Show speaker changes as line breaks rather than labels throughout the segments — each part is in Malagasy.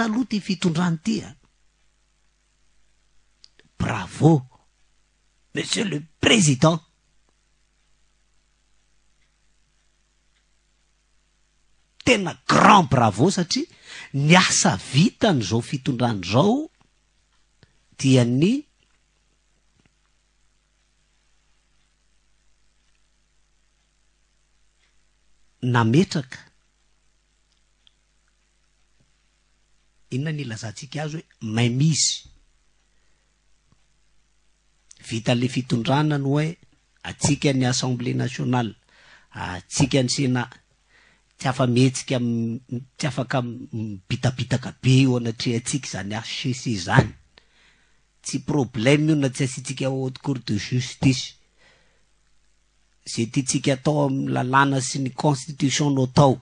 Miasa aloha ity fitondrana ity a! Bravo Monsieur le Président! Tena grand bravo satria ny asa vitan'izao fitondrana izao dia ny nametraka inona ny ilazantsika azy hoe mainmise vitan'le fitondrana ny hoe atsika ny assemblée nationale atsika ny sénat tsy afa-mihetsika tsy afaka mibitabitaka be eo anatrehantsika izany HCC izany tsy problème io na tsy asiantsika haute cour de justice Izay tiantsika atao amin'ny lalàna sy ny constitution no atao.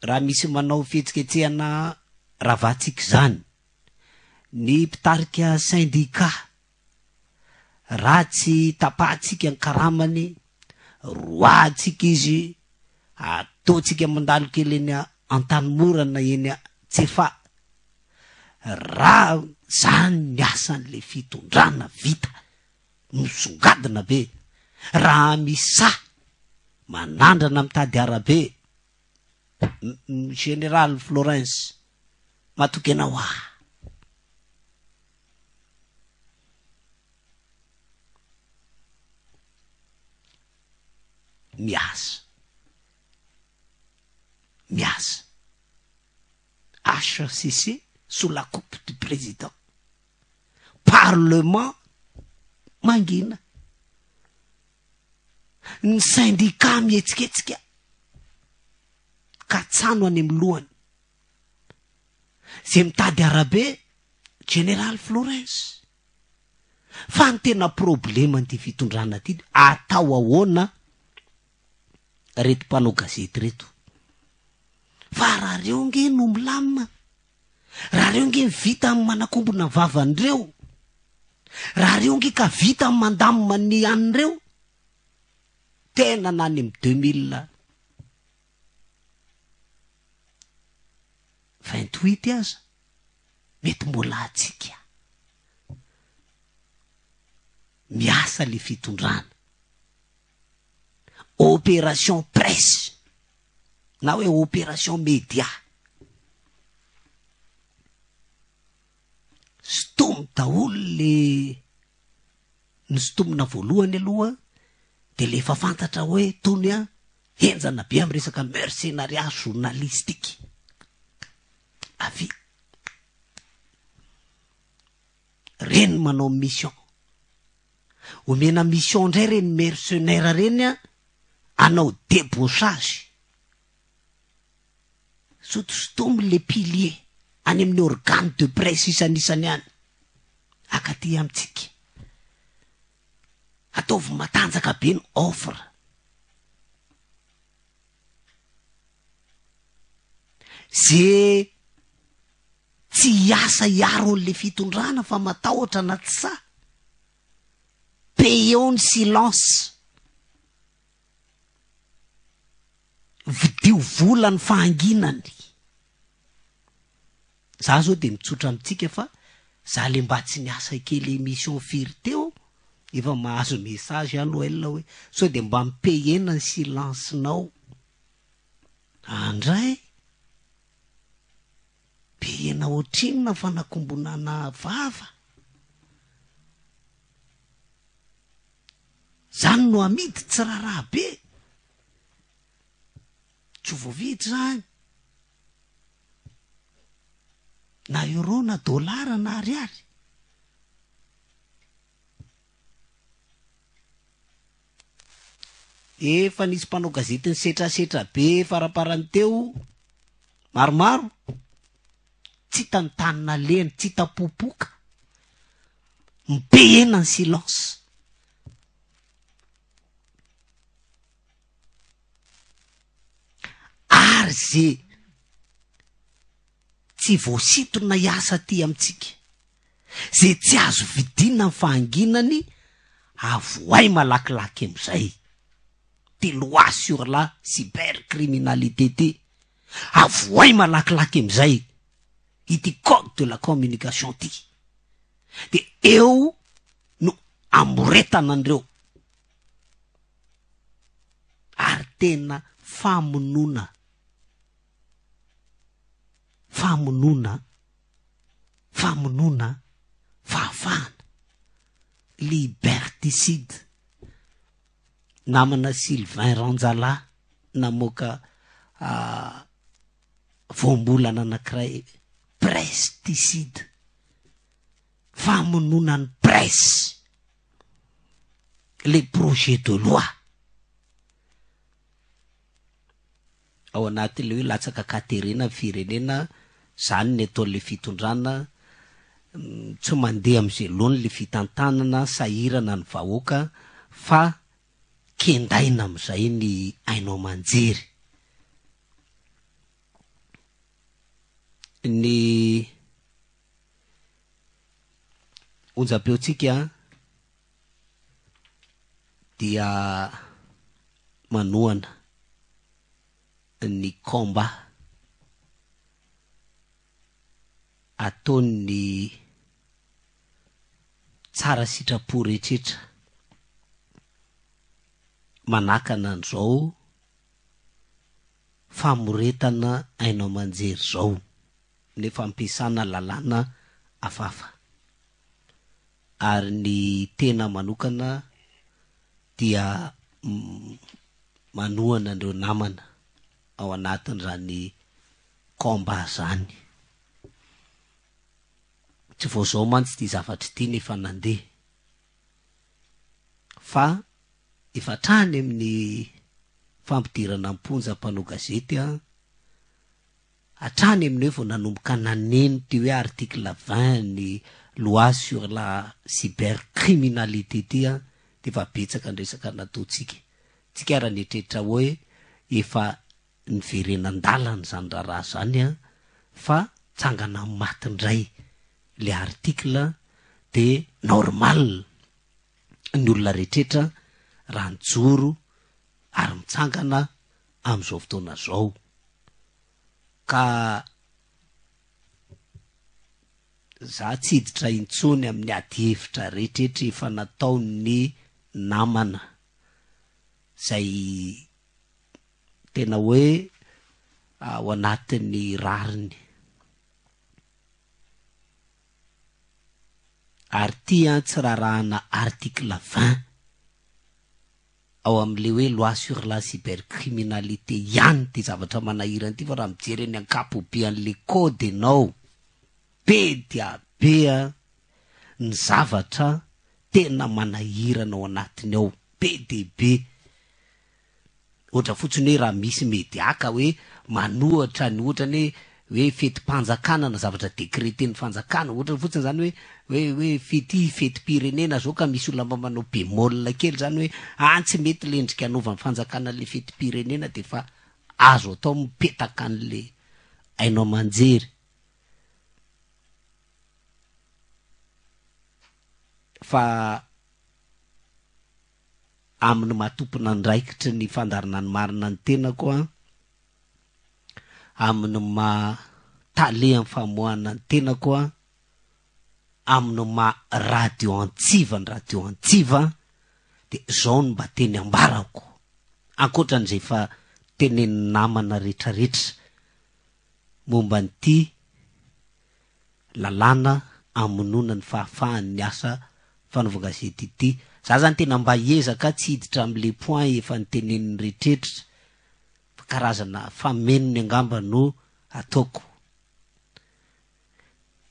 Raha misy manao fihetsiketsehana ravatsika izany. Ny mpitarika syndicat, raha tsy tapahantsika ny karamany, roahantsika izy, ataontsika mandalo kely eny Antanimora na eny Tsefaha. Raha izany ny asan'ilay fitondrana vita. Misongadina be raha misahy manandrana mitady arabe Général Florens matoky anao aho. Miasa. Miasa. HCC sous la coupe du président. Parlement mangina. Ny syndicat mihetsiketsika. Katsano any amin'ny lohany. Zay mitady arabe, Général Florens. Fa ny tena probleman'ity fitondrana ity, atao ahoana reto mpanao gazety reto? Fa raha reo nge no milamina, Raha reo nge vita ny manakombona ny vavan'ireo, raha reo nge ka vita ny mandamina ny an'ireo, tena na any amin'ny 2028 aza mety mbola hatsiaka. Miasa le fitondrana. Opération presse na hoe opération média. Sintomy daholo le ny sintomina voalohany aloha de le efa fantatra hoe tony a henjana be amin'ny resaka mercenariat journalistique. Avia. Reny manao mission. Omena mission indray reny mercenaire reny a hanao debauchage. Sotosotomy le pilier any amin'ny organe de presse isanisany any. Akaty amintsika. Ataovy matanjaka be ny offre. Ze tsy hiasa hiaro an'le fitondrana fa matahotra na tsy sahy. Payons ny silence. Vidio vola ny fahanginany. Za zao de mitsotra amintsika fa za le mba tsy niasa kely émission firy teo efa mahazo message aho Noël hoe sao de mba mi-payer-na ny silence-nao. Andray! Payer-na ohatrinona ny fanakombonana vava? Zany no amidy tsy raharaha be. Tsy voavidy zany. Na euro na dollar na ariary. Efa nisy mpanao gazety nisetrasetra be faraparany teo, maromaro, tsy hita ny tany nalehany, tsy hita popoka. Mipehena ny silence. Ary ze tsy voasintona hiasa aty amintsika, ze tsy azo vidiana ny fahanginany, avohay malakilaky amizay ty loi sur la cybercriminalité ty. Avohay malakilaky amizay ity code de la communication ty. De eo no amoretana an'ireo. Ary tena famonoana, famonoana, famonoana fahafahana, liberticide. Namana Sylvain Ranjalahy namoaka voambolana anankiray presticide, famonoana ny presse, le projet de loi. Ao anatin'ilay hoe latsaka an-katerena ny firenena, izany ny ataon'ilay fitondrana, tsy mandeha amin'izay laoniny ilay fitantanana, sahirana ny vahoaka fa kendaina amin'izay ny haino aman-jery. Ny onjam-peontsika dia manohana ny combat ataon'ny tsara sitrapo rehetretra manakana an'izao famoretana haino aman-jery izao nefa ampiasana lalàna hafahafa. Ary ny tena manokana dia manohana an'ireo namana ao anatin'izany combat zany. Tsy vao zao mantsy ity zavatra ity no efa nandeha fa efa hatrany amin'ny fampidirana am-ponja mpanao gazety an, Hatrany amin'ny hoe vao nanomboka naneno ity hoe article 20 ny loi sur la cybercriminalité ity an, dia efa betsaka ny resaka nataontsika. Tsika ary nieritreritra hoe efa niverenan-dalana izany raharaha izany an, fa tsangana amin'ny maty indray ilay article dia normal ny olona rehetretra raha nijoro ary mitsangana amin'izao fotoana izao. Ka za tsy hiditra intsony amin'ny adihevitra rehetrehetra efa nataon'ny namana izay tena hoe ao anatin'ny rariny. Ary ity an tsy rarahana article 20. Ao amin'ilay hoe loi sur la cybercriminalité ihany ity zavatra manahirana ity fa raha mijery ny ankapobean'ilay code ianao, be dia be ny zavatra tena manahirana ao anatiny ao, be dia be. Ohatra fotsiny hoe raha misy media ka hoe manohatra ny ohatra ny hoe hoe fetim-panjakana na zavatra decreter-n'ny fanjakana, ohatra fotsiny zany hoe hoe hoe fety fetim-pirenena zao ka misy olona mba manao bémol kely zany hoe any tsy mety le endrika anaovan'ny fanjakana le fetim-pirenena de efa azo atao mipetaka an'le haino aman-jery. Fa amin'ny maha tompon'andraikitry ny fandaharana ny marina ny tenako an, amin'ny maha tale amin'ny famoahana ny tenako an, amin'ny maha radio antsiva ny radio antsiva dia izao no mba teny ambarako, ankoatran'izay efa tenenin'ny namana retraretra momba an'ity lalàna hamonoana ny fahafahan'ny asa fanaovan-gazety ity. Za zany tena mba hiezaka tsy hiditra amin'le point efa notenenin'ny rehetrretra fa karazana famenony angamba no ataoko.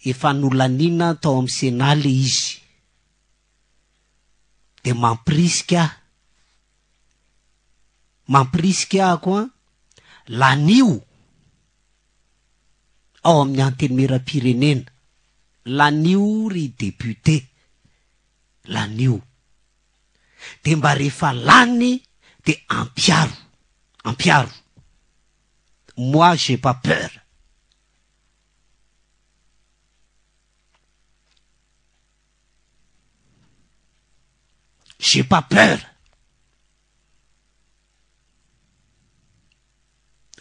Efa nolaniana tao amin'ny Sénat le izy. De mampirisika ahy, mampirisika aho koa lanio ao amin'ny Antenimierampirenena. Lanio ry député, lanio. Dia mba rehefa lany dia ampiharo, ampiharo. Moi j'ai pas peur. J'ai pas peur.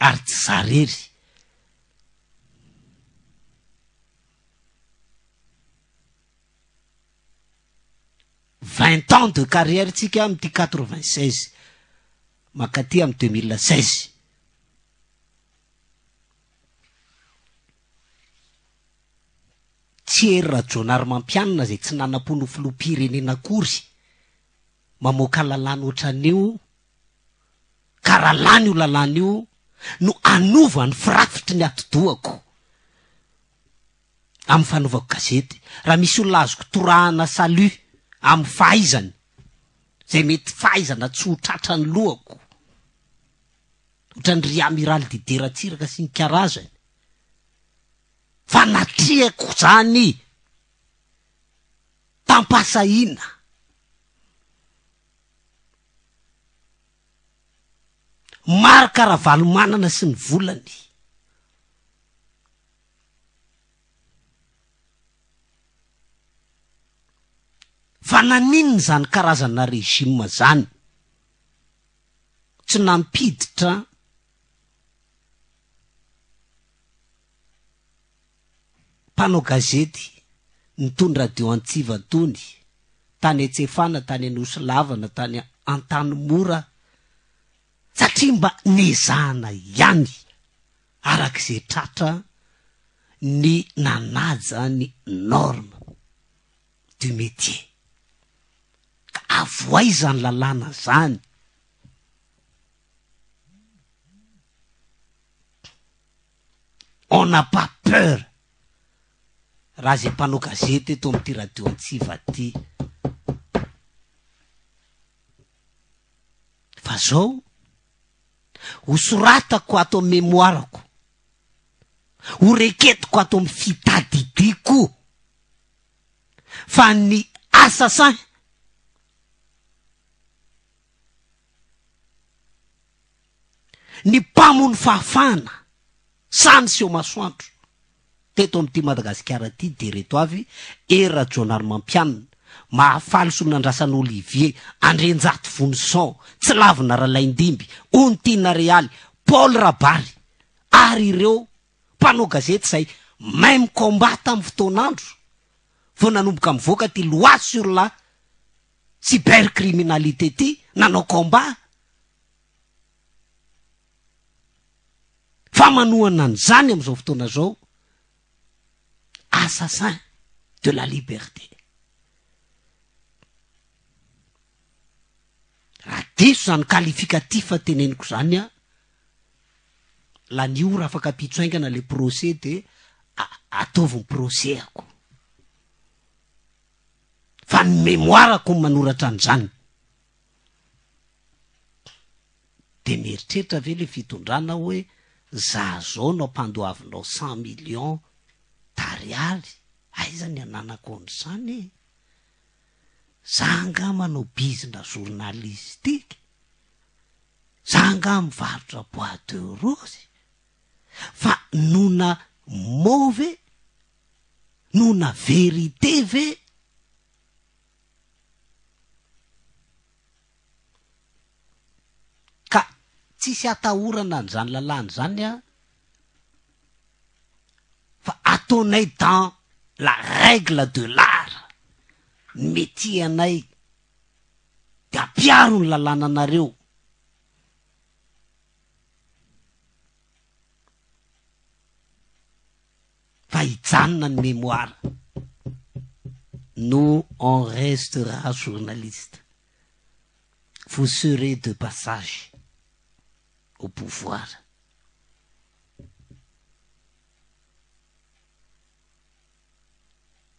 Ary tsy za rery. 20 ans de carrière tsika amin'ity 96 mankaty amin'ny 2016. Tsy Hery Rajaonarimampianina izay tsy nanam-po no filoham-pirenena akory mamoaka lalàna ohatran'io ka raha lany io lalàna io no hanova ny firafitry ny atidohako amin'ny fanaovako gazety. Raha misy olona azoko torahana salut amin'ny fahaizany izay mety fahaizana tsy ho tratran'ny lohako ohatran'ny ry Amiral Didier Ratsiraka sy ny karazany fa natrehako zany tam-pahasahiana. Marc Ravalomanana sy ny volany. Fa naninona izany karazana régime zany tsy nampiditra Mpanao gazety nitondra radio antsiva tony tany Antsefana, tany Anosilavana, tany Antanimora satria mba nezahana ihany araka izay tratra ny nanaja ny norme du métier. Ka avoay izany lalàna izany. On n'a pas peur raha izay mpanao gazety eto amin'ity radio Antsiva ity. Fa zao, hosoratako ato amin'ny mémoire-ko, ho reketiko ato amin'ny fitadidiako fa ny assassin Ny mpamono fahafahana sahy niseho masoandro teto amin'ity Madagasikara ity dia ireto avy, Hery Rajaonarimampianina, Mahafaly Solonandrasana Olivier, Andrianjato Vonison, Tsilavina Ralaindimby, Onitiana Realy, Paul Rabary ary ireo mpanao gazety izay même combat tamin'ny fotoan'andro vao nanomboka mivoaka ity loi sur la cybercriminalité ity nanao combat Fa manohana an'izany amin'izao fotoana izao assassin de la liberté. Raha diso izany qualificatif teneniko izany an, lany ora afaka ampitso haingana le procès de ataovy ny procès-ako. Fa ny mémoire-ko no manoratra an'izany. De mieritreritra ve le fitondrana hoe za zao no ampandoavinao 100 millions d'ariary, aiza ny ananako an'izany e? Za nga manao bizina journalistique? Za nga mivarotra bois de rose? Fa nona mot ve? Nona vérité ve? Ka tsisy atahorana an'izany lalàna izany an, fa ataonay dans la règle de l'art ny métier anay de ampiaro ny lalànanareo. Fa hijanona ny mémoire. Nous on restera journaliste. Vous serez de passage au pouvoir.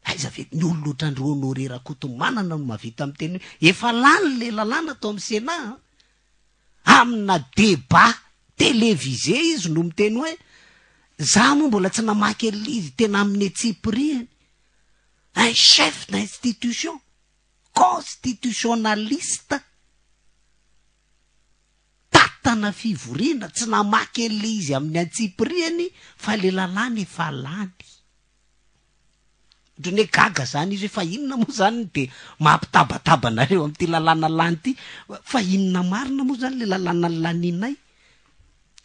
Aiza ve ny olona ohatran-dry Honoré Rakotomanana no mahavita miteny hoe efa lany le lalàna tao amin'ny Sénat an! Amina débat télévisé izy no miteny hoe za moa mbola tsy namaky an'ilay izy tena amin'ny antsipiriany. Un chef d'institution constitutionnaliste tatana fivoriana tsy namaky an'ilay izy amin'ny antsipiriany fa ilay lalàna efa lany. Ohatran'ny hoe gaga zany izy hoe fa inona moa zany no dia mampitabataba anareo amin'ity lalàna lany ity? Fa inona marina moa zany ilay lalàna lanianay?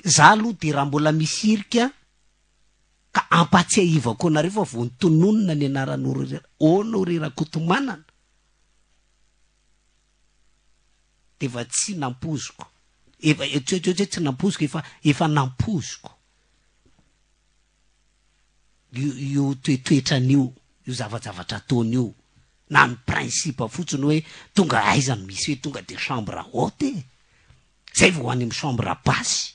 Za aloha dia raha mbola misy hirika ka ampatsiahivako anareo fa vao nitononina ny anaran'i Honoré Rakotomanana dia efa tsy nampoiziko, efa tsy hoe tsy nampoiziko, efa efa nampoiziko io io toetoetrany io, io zavajavatra ataony io, na ny principe fotsiny hoe tonga aiza no misy hoe tonga dia chambre haute e! Zay vao any amin'ny chambre basse.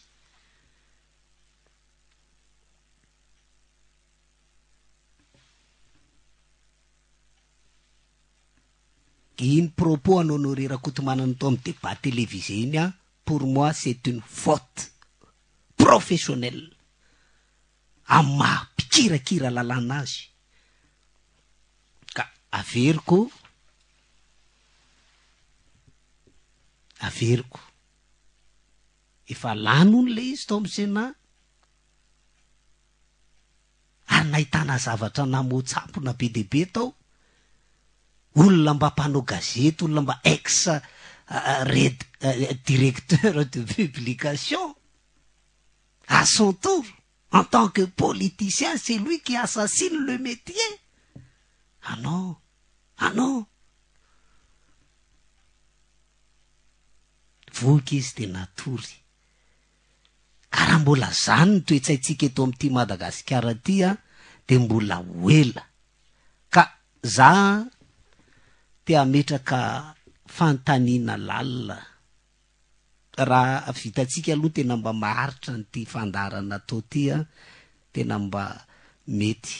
Iny propos an'i Honoré Rakotomanana tao amin'ny débat télévisé iny an, pour moi c'est une faute professionnelle amin'ny maha mpikirakira lalàna azy. Ka averiko, averiko, efa lany hono ilay izy tao amin'ny Sénat, ary nahitana zavatra namoa-tsampona be dia be tao, olona mba mpanao gazety, olona mba ex red directeur de publication, à son tour, en tant que politicien, c'est lui qui assassine le métier. Ah non, ah non. Voky izy dia natory. Ka raha mbola zany ny toe-tsaintsika eto amin'ity Madagasikara ity an, dia mbola ho ela. Ka za te hametraka fanontaniana lalina. Raha vitantsika aloha tena mba maharitra an'ity fandaharana atao ity an, tena mba mety.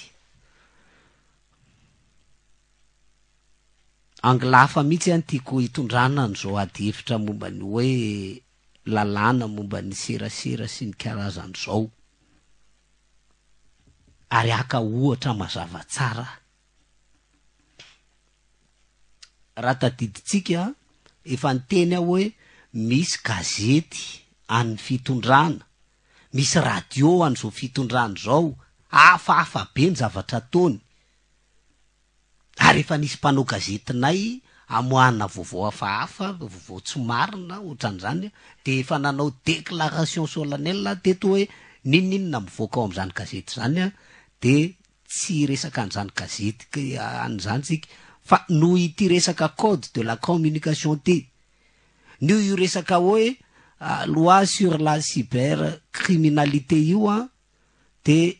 Angle hafa mihitsy an tiako hitondrana an'izao adihevitra momba ny hoe lalàna momba ny serasera sy ny karazan'izao. Ary haka ohatra mazava tsara. Raha tadidintsika, efa niteny aho hoe misy gazety an'ny fitondrana, misy radio an'izao fitondrana izao, hafahafa be ny zavatra ataony. Ary efa nisy mpanao gazetinay amoahana vaovao hafahafa, vaovao tsy marina ohatran'izany, dia efa nanao déclaration solennelle teto hoe n'inon'inona mivoaka ao amin'izany gazety izany dia tsy hiresaka an'izany gazety an'izany tsika fa noho ity resaka code de la communication ity, noho io resaka hoe loi sur la cybercriminalité io an, dia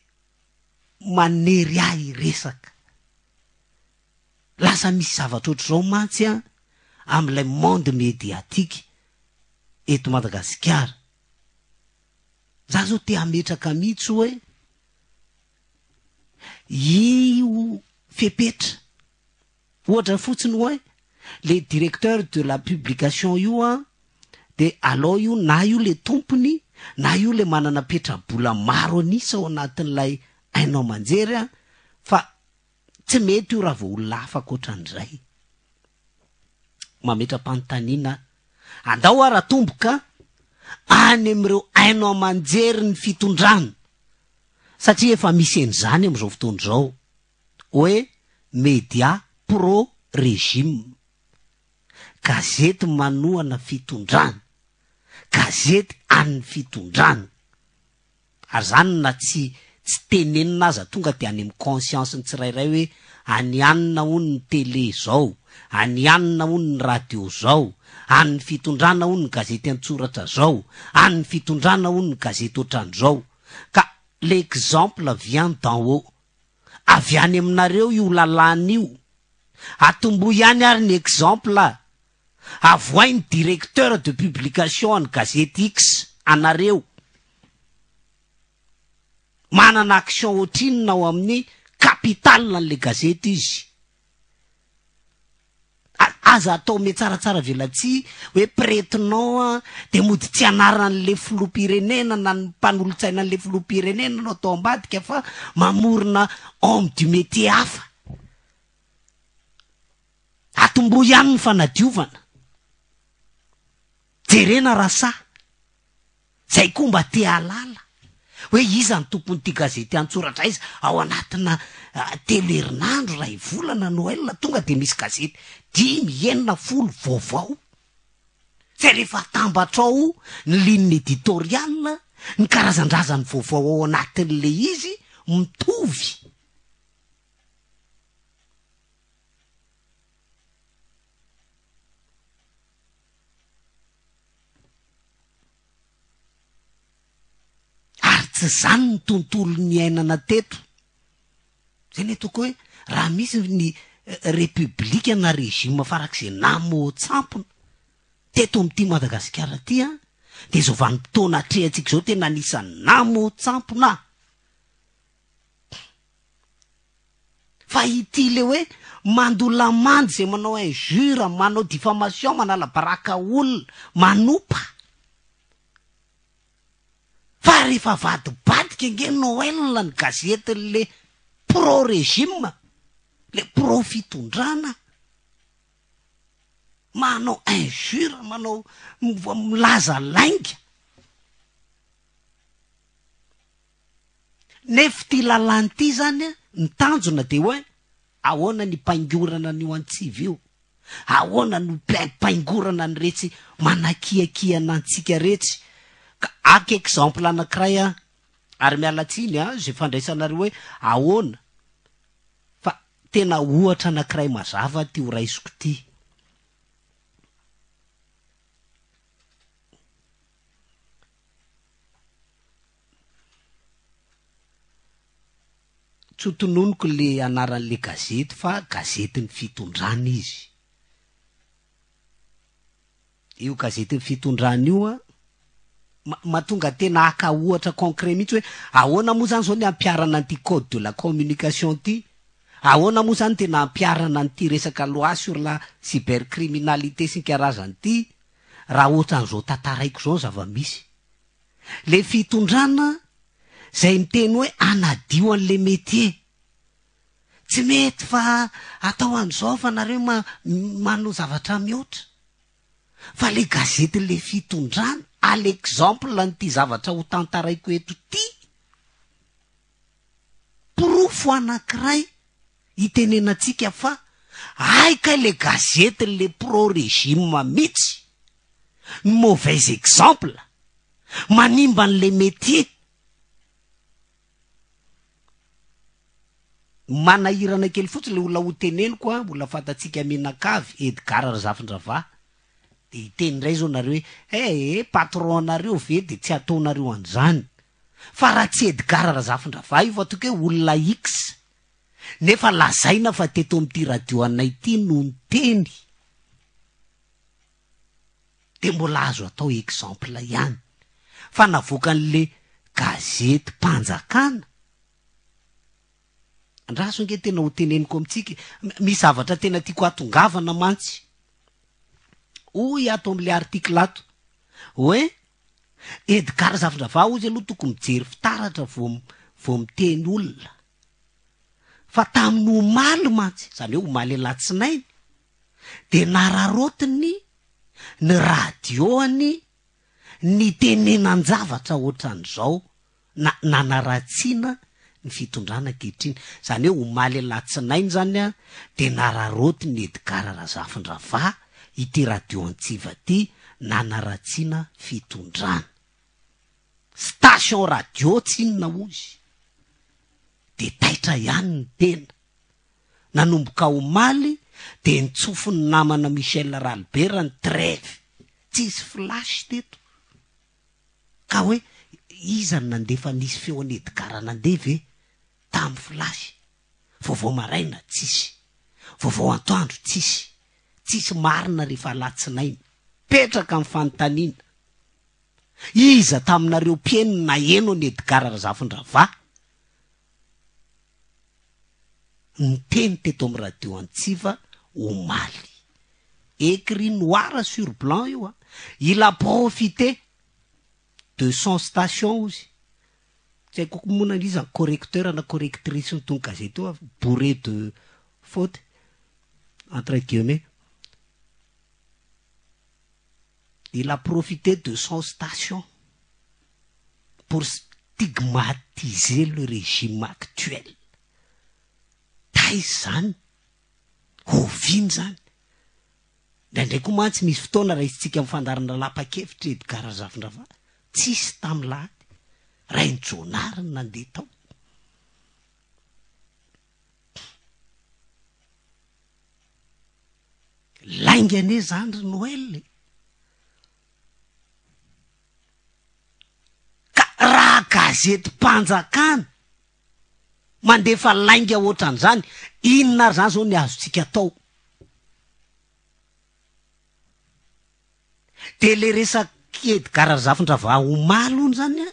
manery ahy hiresaka. Lasa misy zavatra ohatr'izao mantsy an, amin'ilay monde médiatique eto Madagasikara. Za zao te hametraka mihitsy hoe io fepetra, ohatra fotsiny hoe le directeur de la publication io an, de alao io na io le tompony na io le manana petra-bola maro an'isa ao anatin'ilay haino aman-jery an, fa tsy mety io raha vao olona hafa ankoatran'izay. Mametra-panontaniana aho. Andao ary atomboka any amin'ireo haino aman-jery ny fitondrana, satria efa misy an'izany amin'izao fotoana izao, hoe media pro régime. Gazety manohana fitondrana. Gazety an'ny fitondrana. Ary zany na tsy tsy tenenina aza tonga dia any amin'ny conscience ny tsirairay hoe any anona hono ny télé zao, any anona hono ny radio zao, an'ny fitondrana hono ny gazety an-tsoratra zao, an'ny fitondrana hono ny gazety ohatran'izao. Ka l'exemple vient d'en haut. Avy any aminareo io lalàna io. Atombohy ihany ary ny exemple a! Avoahy ny directeur de publication an'ny gazety X anareo. Manana action ohatrinona ao amin'ny capital an'ilay gazety izy. Aza atao mihatsaratsara velatsihy hoe prête-nom an, dia mody tsy anaran'ilay filoham-pirenena na ny mpanolotsaina an'ilay filoham-pirenena no atao ambadika fa mamorona homme du métier hafa. Atombohy ihany ny fanadiovana. Jerena raha sahy. Zay koa mba te hahalala hoe iza ny tompon'ity gazety an-tsoratra aiza ao anatina telo herinandro, iray volana, Noël, tonga dia misy gazety dimy, enina, folo vaovao. Zay rehefa atambatra ao ny ligne éditoriale. Ny karazan-drazan'ny vaovao ao anatin'le izy mitovy. Ary tsy izany ny tontolo niainana teto. Zay ny ataoko hoe raha misy ny repoblika na régime farak'izay namoa-tsampona teto amin'ity Madagasikara ity an, dia izao vanim-potoana atrehantsika izao tena anisan'ny namoa-tsampona. Fa ity le hoe mandoa lamandy izay manao injure, manao diffamation, manala baraka olona, manopa. Fa rehefa avadibadika ange Noël ny gazetin'le pro régime, le pro fitondrana, manao injure, manao milaza lainga. Nefa ity lalàna ity zany an, ny tanjona dia hoe ahoana ny hipaingorana an'io antsiva io? Ahoana no hipaingorana an'iretsy manakiakiana antsika retsy? Ka haka exemple anankiray aho, ary miala tsiny an, izay fandraisanareo hoe ahoana, fa tena ohatra anankiray mazava ity ho raisiko ity. Tsy ho tononiko le anaran'le gazety fa gazetin'ny fitondrana izy. Io gazetin'ny fitondrana io an, mahatonga tena haka ohatra concret mihitsy hoe ahoana moa zany zao ny hampiharana an'ity code de la communication ity? Ahoana moa zany tena hampiharana an'ity resaka loi sur la cybercriminalité sy ny karazany ity raha ohatran'izao tantaraiko izao ny zava-misy? Le fitondrana zay miteny hoe anadio an'le métier. Tsy mety fa atao an'izao fa nareo manao zavatra mihoatra. Fa le gazetin'le fitondrana, à l'exemple an'ity zavatra ho tantaraiko eto ity, porofo anankiray itenenantsika fa hay kay le gazetin'le pro régime mitsy ny mauvais exemple manimba an'le métier. Manahirana kely fotsiny le olona ho teneniko a, olona fantatsika mianakavy, Edgard Razafindravaha, de hiteny indray zao nareo hoe eh eh patron anareo ve de tsy ataonareo an'izany. Fa raha tsy Edgard Razafindravaha io fa ataoko hoe olona X nefa lazaina fa teto amin'ity radio anay ity no niteny dia mbola azo atao exemple ihany fa navoakan'le gazetim-panjakana Andraso ange tena ho teneniko amintsika e. Misy zavatra tena tiako hatongavana mantsy. Hoy ato amin'ilay article ato hoe Edgard Zafindravaha hozy aloha tokony mijery fitaratra vao vao miteny olona. Fa tamin'ny omaly mantsy, izany hoe omaly alatsinainy, dia nararaotiny ny radio-ny nitenenan-javatra ohatran'izao na nanaratsiana ny fitondrana ankehitriny. Izany hoe omaly alatsinainy izany dia nararaotin'i Edgard Razafindravaha ity radio Antsiva ity nanaratsiana fitondrana. Station radio tsinona hozy. Dia taitra ihany ny tena. Nanomboka omaly dia nitsofin'ny namana Michel Ralibera ny trêve. Tsisy flash teto. Ka hoe iza no nandefa nisy feo an'i Edgard nandeha ve tamin'ny flash? Vaovao maraina tsisy. Vaovao antoandro tsisy. Tsisy marina rehefa alatsinainy. Petraka ny fanontaniana. Iza taminareo mpihaino no naheno an'i Edgard Razafindravaha niteny teto amin'ny radio Antsiva omaly? Écrit noir sur blanc io a! Il a profité de son station ozy. Tsy haiko koa moa na iza ny correcteur na correctrice n'itony gazety io bourré de fautes entre guillemets. Il a profité de son station pour stigmatiser le régime actuel. Taiza izany? Oviana izany? Indraindray koa mantsy misy fotoana raisintsika amin'ny fandaharana lapa-kevitra Edgard Razafindravaha, tsisy tamin'ny lahady. Rainijaonary no nandeha tao. Lainga anie zany ry Noël e! Ka raha gazetim-panjakana mandefa lainga ohatran'izany, inona ary zany zao ny azontsika atao? De le resak'i Edgard Razafindravaha omaly hono zany an,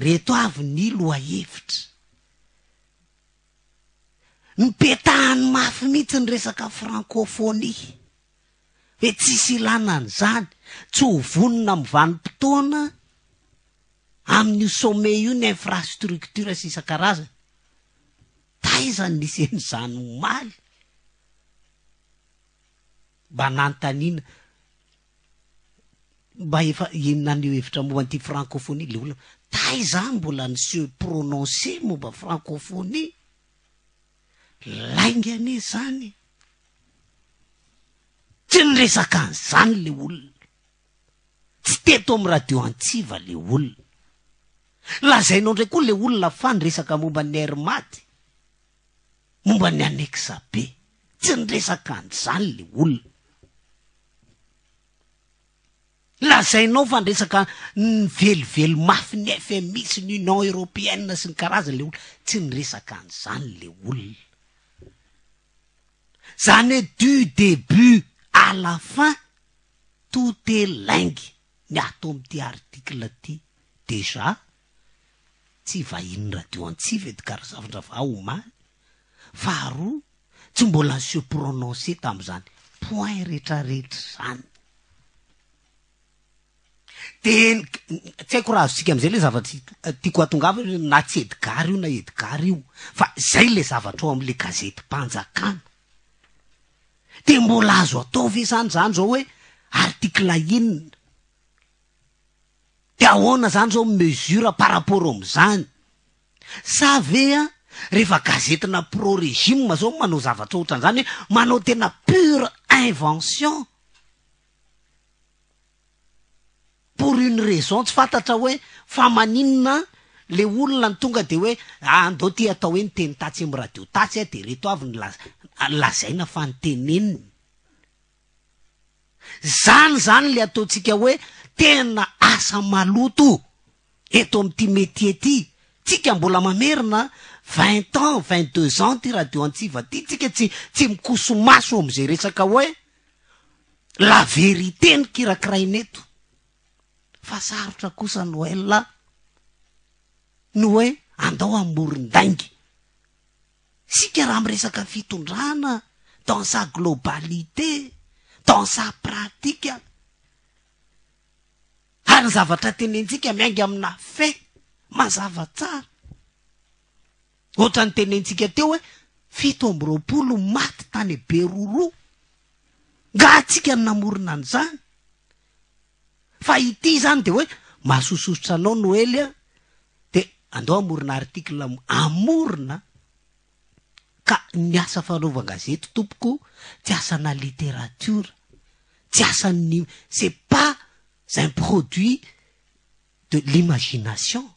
reto avy ny lohahevitra. Nipetahany mafy mihitsy ny resaka francophonie. Hoe tsisy ilana an'izany, tsy ho vonona amin'ny vanim-potoana amin'io sommet io ny infrastructure sy isan-karazany. Taiza no nisy an'izany omaly? Mba nanontaniana, mba efa naneho hevitra momba an'ity francophonie le olona, taiza aho mbola ni se prononcer momba francophonie? Lainga anie izany e! Tsy niresaka an'izany le olona. Tsy teto amin'ny radio Antsiva le olona. Lazainao indray koa le olona fa niresaka momba ny Air Mad, momba ny annexe B. Tsy niresaka an'izany le olona. Lazainao fa niresaka nivelively mafy ny FMI sy ny Union Européenne sy ny karazany le olona. Tsy niresaka an'izany le olona. Zany hoe du début à la fin tout est lainga ny ato amin'ity article ty déjà tsy vahinin'ny radio antsiva Edgard Razafindravaha omaly, faharoa tsy mbola ni se prononcer tamin'izany point retraretra izany. De tsy haiko raha azontsika am'zay le zavatra tiako hatongavana na tsy Edgard io na Edgard io fa zay le zavatra ao am'le gazetim-panjakana. De mbola azo atao ve zany zany zao hoe article inona? De ahoana zany zao mesure par rapport am'zany? Sa ve an rehefa gazetina pro régime zao manao zavatra ohatran'zany hoe manao tena pure invention? Pour une raison tsy fantatra hoe fa maninona le olona no tonga de hoe andao ty atao hoe niteny tatsy am radio tatsy de reto avy ny lazaina fa niteneniny. Zany zany le ataontsika hoe tena asa maloto eto amty métier ty. Tsika mbola mamerina 20 ans, 22 ans ty radio antsiva ty tsika tsy tsy mikosomaso amzay resaka hoe La vérité no kirakiraina eto fa sarotra kosa Noël a! ny hoe andao hamoron-dainga. Isika raha miresaka fitondrana dans sa globalité, dans sa pratique, ary ny zavatra tenentsika miainga amina fait mazava tsara. Ohatran'ny tenentsika teo hoe 27 maty tany Beroroha. Nga tsika no namorona an'izany? Fa ity izany dia hoe mahasososotra anao Noely a, dia andao hamorona article hamorona ka ny asa fanaovan-gazety tompoko tsy asana literatiora, tsy asan'ny c'est pas un produit de l'imagination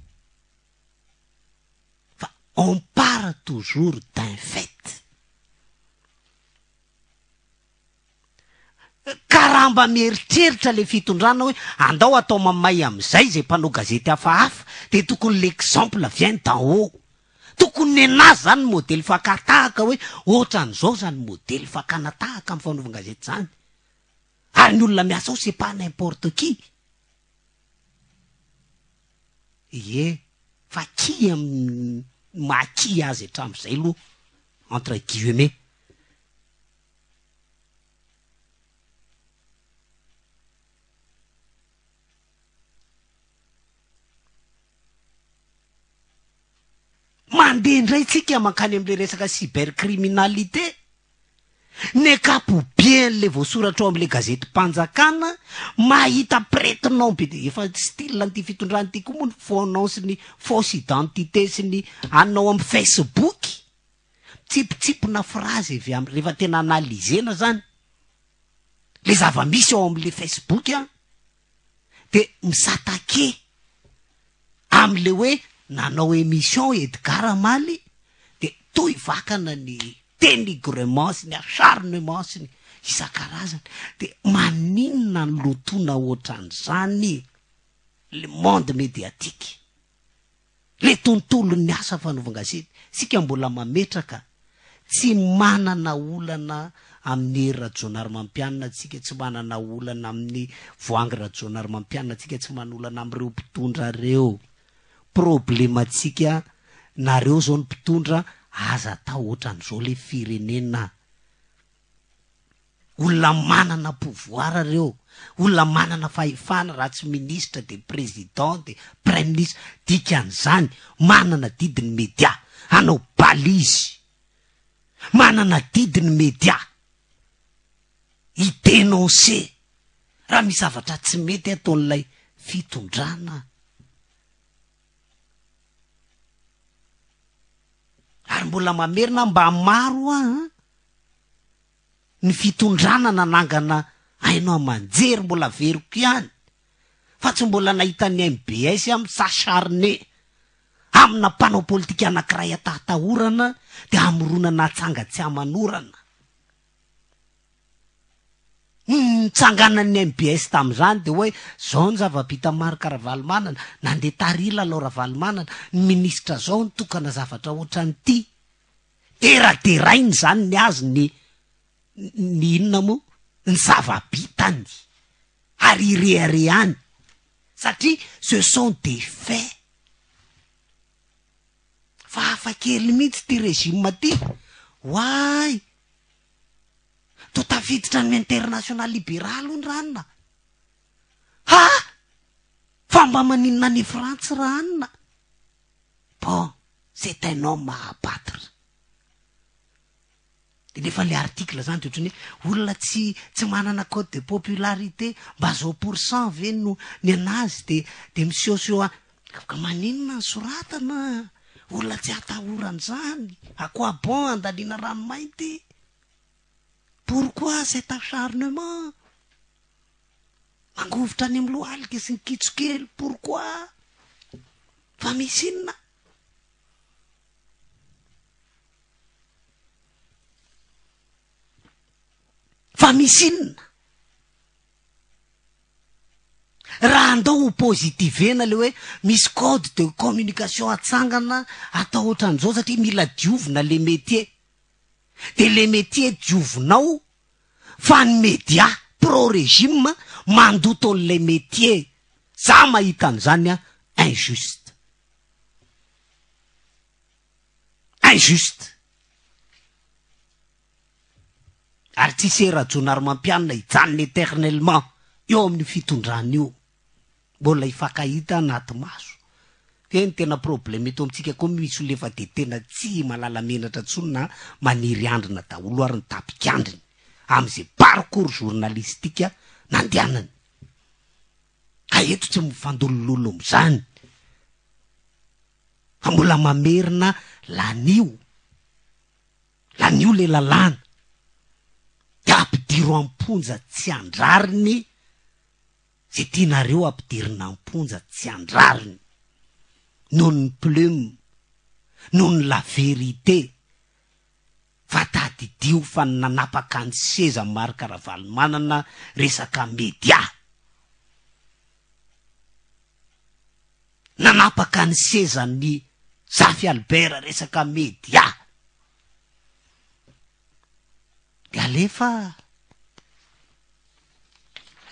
fa on part toujours d'un fait. Ka raha mba mieritreritra le fitondrana hoe andao atao mamay amizay zay mpanao gazety hafahafa de tokony l'exemple vient d'en haut. Tokony nenazy zany ny modely fakà-tahaka hoe ohatran'izao zany modely fakàna tahaka am fanaovan-gazety zany. Ary ny olona miasa ao c'est pas n'importe qui. Ie, fa qui amin'ny maha qui azy hatramin'izay aloha entre guillemets. Mandeha indray tsika mankany amin'ilay resaka cybercriminalité. Ny ankapoben'ilay voasoratra ao amin'ilay gazetim-panjakana mahita prête-nom be dia efa style an'ity fitondrana ity koa moa ny faux nom sy ny fausse identité sy ny anona ao amin'ny Facebook. Mitsipitsipona phrase avy amin'ny rehefa tena analyser-na zany le zava-misy ao amin'ilay Facebook an, dia mi-s'attaquer. Amle hoe nanao émission Edgard amaly de toy vakana ny dénigrement sy ny acharnement sy ny isan-karazany de maninona ny lotoina ohatran'izany le monde médiatique le tontolon'ny asa fanaovan-gazety sika mbola mametraka tsy manana olana amin'ny Hery Rajaonarimampianina tsika tsy manana olana amin'ny Voahangy Rajaonarimampianina tsika tsy manana olana amin'ireo mpitondra reo problematsika nareo zao ny mpitondra aza atao ohatran'izao le firenena olona manana pouvoir reo olona manana fahefana raha tsy ministre de président de premier ministre dikan'izany manana didy ny média hanao balise manana didy ny média hi-dénoncer raha misy zavatra tsy mety ataon'ilay fitondrana ary mbola mamerina mba maro a ny fitondrana nanangana haino aman-jery mbola veriko ihany fa tsy mbola nahita ny MBS amin'ny s'acharner amina mpanao politika anankiray atahatahorana de hamoronana atsanga tsy aman'orana nitsanganan'ny MBS tamin'izany de hoe zao ny zava-bita Marc Ravalomanana nandeha tary Lalao Ravalomanana ny ministra zao nitokana zavatra ohatran'ity deraderainy zany ny azy ny ny inona moa ny zava-bitany ary irehareany satria ce sont des faits fa hafa kely mihitsy ty régime ty oay to tafiditra ny international libéral ony ranona ha fa mba maninona ny Frantsy ranona bon c'est un homme à abattre de nefa le article zany de ohatrany hoe olona tsy tsy manana cote de popularité mba zao pourcent ve no ny anazy de de misehoseho a ka maninona ny soratana olona tsy atahorany zany à quoi bon andaniana rano mainty pourquoi cet acharnement mangovitra any amy lohalika sy ny kitso kely pourquoi fa misy inona fa misy inona raha andao ho positivena le hoe misy code de communication atsangana atao ohatran'izao satria mila diovina le métier de le métier diovinao fa ny média pro régime mandoto an'le métier za mahita an'izany a injuste injuste ary tsisy Rajaonarimampianina hijanona éternellement eo amin'ny fitondrana io mbola hifankahita anaty maso fe ny tena problème eto amintsika koa misy olo efa de tena tsy malala menatra ntsony na maniry andrina daholo ary ny tapikandriny am'izay parcours journalistique nandehanany ka eto tsy mifandolololo am'izany fa mbola mamerina lanio lanio le lalàna de ampidiro am-ponja tsy andrariny zay tianareo ampidirina am-ponja tsy andrariny noho ny plume noho ny la vérité fa tadidio fa ny nanapaka ny seza Marc Ravalomanana resaka média nanapaka ny seza ny Zafy Albert resaka média de alefa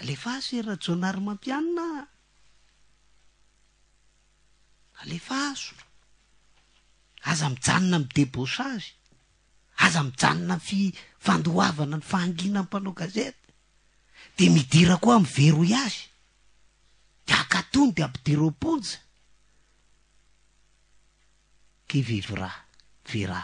alefa azo Rajaonarimampianina alefa azo aza mijanona amy débauchage aza mijanona fi fandoavana ny fahangina mpanao gazety de midira koa amy verrouillage de akatony de ampidiro am-ponja qui vivra verra.